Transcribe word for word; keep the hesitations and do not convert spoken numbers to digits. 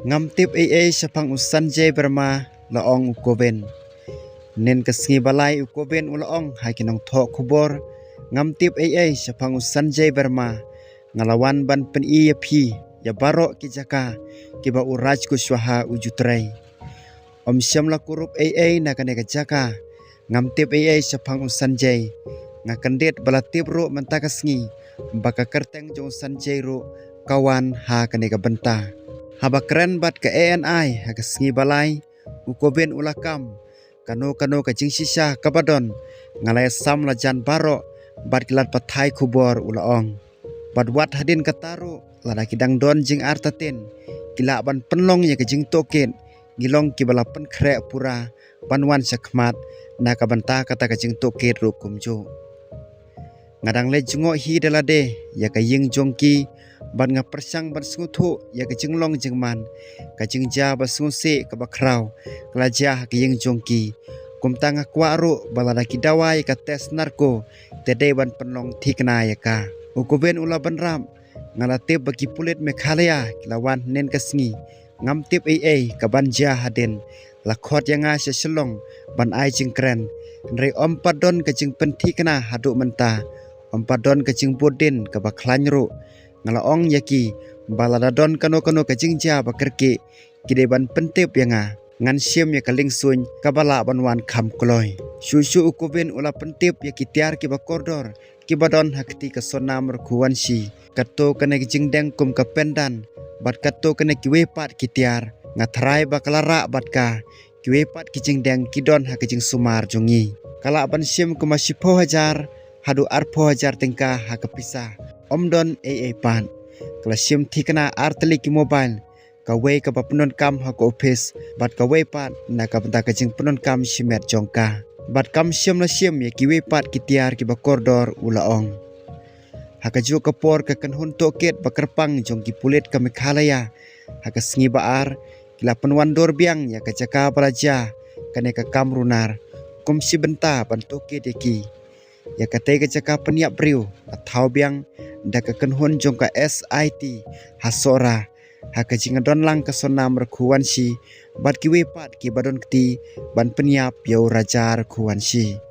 Ngam tip ei ei shaphang u Sanjay Verma, la ong u Koben. Nen ka sngi balai u Koben u la ong ha ki nongthoh khubor, ngam tip ei ei shaphang u Sanjay Verma, nga la wan ban pyni ïa phi ïa baroh ki jaka kiba u Raj Kushwaha u ju trei. Ym shym la kurup ei ei na kane ka jaka. Ngam tip ei ei shaphang u Sanjay. Nga kyndit ba la tip ruh mynta ka sngi ba ka kyrteng jong u Sanjay ruh ka wan ha kane ka bynta. Haba kren bad ka A N I ha ka sngi balai, u Koben u la kam, kano kano ka jingshisha kaba don, nga la ïasam la jan baroh bad ki lad pathai khubor, u la ong. Bad wat hadien kata ruh, lada ki dang don jingartatien, ki lah ban pynlong ïa ka jingtohkit, ngi long kiba la pynkhreh pura ban wan sha khmat na ka bynta kata ka jingtohkit ruh kumjuh. Nga dang leit jngoh hi da lade ïa ka ïing jong ki, bad nga pyrshang ban sngewthuh ïa ka jinglong jingman, ka jingjia ba sngewsih kaba khraw ka la jia ha ka ïing jong ki. Kumta nga kwah ruh ba lada ki dawa ïa ka test narco, te dei ban pynlong thikna ïa ka. U Koben u la bynrap, nga la tip ba ki pulit Meghalaya ki la wan hynnin ka sngi. Ngam tip ei ei ka ban jia hadien. La khot ïa nga sha Shillong ban ai jingkren, hynrei ym pat don ka jingpynthikna haduh mynta. Ym pat don ka jingbud dien kaba khlaiñ ruh. Nga la ong ïa ki ba lada don kano kano ka jingjia ba kyrkieh, ki dei ban pyntip ïa nga. Ngan shim ïa ka liengsuiñ kaba lah ban wan kham kloi. Shuh shuh u Koben u la pyntip ïa ki tiar kiba kordor kiba don ha kti ka Sonam Raghuvanshi. Katto katne ki jingdeng kum ka pendant bad katto katne kiwei pat ki tiar, nga tharai ba ka la rah bad ka. Kiwei pat ki jingdeng ki don ha ka jingsumar jong ngi. Ka lah ban shim kumba shiphew hajar haduh arphew hajar tyngka ha ka pisa. Ym don ei ei pat. Ka la shim thikna ar tylli ki mobile, kawei kaba pyndonkam ha ka ophis, bad kawei pat na ka bynta ka jingpyndonkam shimet jong ka. Bad kam shym la shim ïa kiwei pat ki tiar kiba kordor, u la ong. Ha kajuh ka por ka kynhun tohkit ba kyrpang jong ki pulit ka Meghalaya, ha ka sngi ba ar, ki la pynwandur biang ïa ka jaka ba la jia kane ka kam runar, kum shi bynta ban tohkit ïa ki. Ïa katei ka jaka pynïap briew la thaw biang da ka kynhun jong ka S I T ha Sohra, ha ka jingdon lang ka Sonam Raghuvanshi bad kiwei pat kiba don kti ban pynïap ïa u Raja Raghuvanshi.